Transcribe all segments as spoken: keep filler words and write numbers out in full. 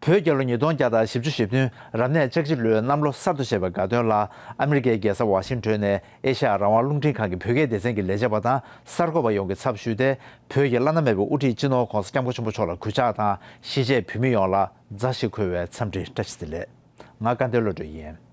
བོད་རྒྱལ་ལོ་ཉིས་སྟོང་བརྒྱ་དང་བཞི་བཅུ་ཞེ་བདུན་རབ་གནས་ལྕགས་བྱི་ལོའི་གནམ་ལོ་གསར་དུ་བཞད་པའི་དགའ་སྟོན་ལ་ཨ་མི་རི་ཀའི་རྒྱལ་ས་ཝ་ཤིང་ཊོན་ནས་ཨེ་ཤ་ཡ་རང་དབང་རླུང་འཕྲིན་ཁང་གི་བོད་སྐད་སྡེ་ཚན་གྱི་ལས་བྱེད་པ་དང་གསར་འགོད་པ་ཡོངས་ཀྱི་ཚབ་ཞུས་ཏེ། བོད་ཀྱི་བླ་ན་མེད་པའི་དབུ་ཁྲིད་སྤྱི་ནོར་༧གོང་ས་༧སྐྱབས་མགོན་ཆེན་པོ་མཆོག་ལ་གུས་ཕྱག་དང་། གཞིས་བྱེས་བོད་མི་ཡོངས་ལ་མཛའ་ཞིག་འཁོལ་བའི་འཚམས་འདྲི། བཀྲ་ཤིས་བདེ་ལེགས། ང་དགའ་ལྡན་བློ་གྲོས་ཡིན།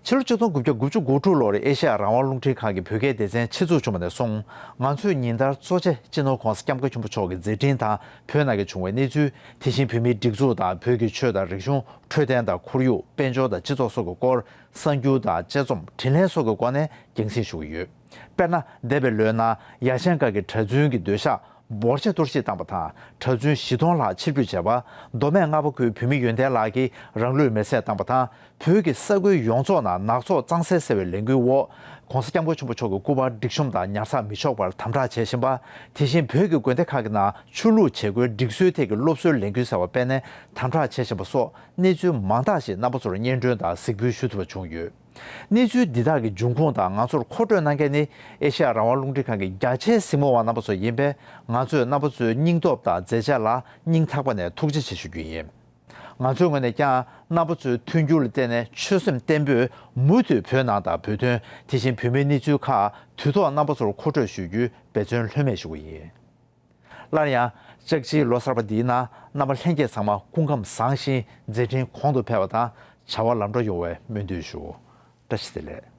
ཕྱི་ལོ་ཆིག་སྟོང་དགུ་བརྒྱ་དགུ་བཅུ་གོ་དྲུག་ལོར་ཨེ་ཤ་ཡ་རང་དབང་རླུང་འཕྲིན་ཁང་གི་བོད་སྐད་སྡེ་ཚན་ཆེད་འཛུགས་བྱུང་བ་ནས་བཟུང་། ང་ཚོས་ཉིན་ལྟར་གཙོ་ཆེ་སྤྱི་ནོར་༧གོང་ས་༧སྐྱབས་མགོན་ཆེན་པོ་མཆོག་གི་མཛད་འཕྲིན་དང་། བོད་ནང་གི་བྱུང་བའི་གནས་ཚུལ། དེ་བཞིན་བོད་མིའི་སྒྲིག་འཛུགས་དང་། བོད་ཀྱི་ཆོས་དང་རིག་གཞུང་། འཕྲོད་བསྟེན་དང་ཁོར་ཡུག་དཔལ་འབྱོར་དང་སྤྱི་ཚོགས་སོགས་ཀྱི་སྐོར། གསར་འགྱུར་དང་དཔྱད་རྩོམ། དྲིས་ལན་སོགས་ཀྱི་སྒོ་ནས་རྒྱང་སྲིང་ཞུ་གི་ཡོད། དཔེར་ན། འདས་པའི་ལོའི་ནང་ཡ་ཆེན་སྒར་གྱི་གྲྭ་བཙུན་གྱི་སྡོད་ཤག་འབོར་ཆེ་གཏོར་བཤིག་བཏང་པ་དང་། གྲྭ་བཙུན་བཞི་སྟོང་ལྷག་ཕྱིར་འབུད་བྱས་པ། མདོ་སྨད་རྔ་པ་ཁུལ་བོད་མི་ཡོན་ཏན་ལགས་ཀྱིས་རང་ལུས་མེར་སྲེག་བཏང་པ་དང་། བོད་ཀྱི་ས་ཁུལ་ཡོངས་རྫོགས་ནང་ནག་ཚོགས་གཙང་སེལ་ཟེར་བའི་ལས་འགུལ་འོག ༸གོང་ས་༸སྐྱབས་མགོན་ཆེན་པོ་མཆོག་གི་སྐུ་པར་སྒྲིག་གཤོམ་དང་ཉར་ཚགས་མི་ཆོག་པར་དམ་དྲག་བྱེད་བཞིན་པ། དེ་བཞིན་བོད་ཀྱི་དགོན་སྡེ་ཁག་གི་ནང་ཆོས་ལུགས་བྱེད་སྒོའི་སྒྲིག་སྲོལ་ཐད་ཀྱི་སློབ་གསོའི་ལས་འགུལ་ཟེར་བ་སྤེལ་ནས་དམ་དྲག་བྱེད་བཞིན་པ་སོགས་གནས་ཚུལ་མང་དག་ཞིག་རྣམ་པ་ཚོར་སྙན་སྒྲོན་དང་གཟིགས་འབུལ་ཞུ་ཐུབ་པ་བྱུང་ཡོད། གནས་ཚུལ་འདི་དག་གི་འབྱུང་ཁུངས་དང་ང་ཚོར་མཁོ་སྤྲོད་གནང་མཁན་ནི་ཨེ་ཤ་ཡ་རང་དབང་རླུང་འཕྲིན་ཁང་གི་རྒྱ་ཆེའི་གཟིགས་མོ་བ་རྣམ་པ་ཚོ་ཡིན་པས། ང་ཚོས་རྣམ་པ་ཚོའི་སྙིང་སྟོབས་དང་མཛད་རྗེས་ལ་སྙིང་ཐག་པ་ནས་ཐུགས་རྗེ་ཆེ་ཞུ་རྒྱུ་ཡིན། ང་ཚོའི་ངོས་ནས་ཀྱང་རྣམ་པ་ཚོའི་མཐུན་འགྱུར་ལ་བརྟེན་ནས་ཆོད་སེམས་བརྟན་པོས་མུ་མཐུད་བོད་ནང་དང་བོད་དོན། དེ་བཞིན་བོད་མིའི་གནས་ཚུལ་ཁག་དུས་ཐོག་རྣམ་པ་ཚོར་མཁོ་སྤྲོད་ཞུ་རྒྱུའི་འབད་བརྩོན་ལྷོད་མེད་ཞུ་གི་ཡིན། སླར་ཡང་། ལྕགས་བྱིའི་ལོ་གསར་པ་འདིའི་ནང་རྣམ་པ་ལྷན་རྒྱས་ཚང་མ་སྐུ་ཁམས་བཟང་ཞིང་མཛད་འཕྲིན་གོང་དུ་འཕེལ་བ་དང་བྱ་བ་ལམ་འགྲོ་ཡོང་བའི་སྨོན་འདུན་ཞུ། བཀྲ་ཤིས་བདེ་ལེགས།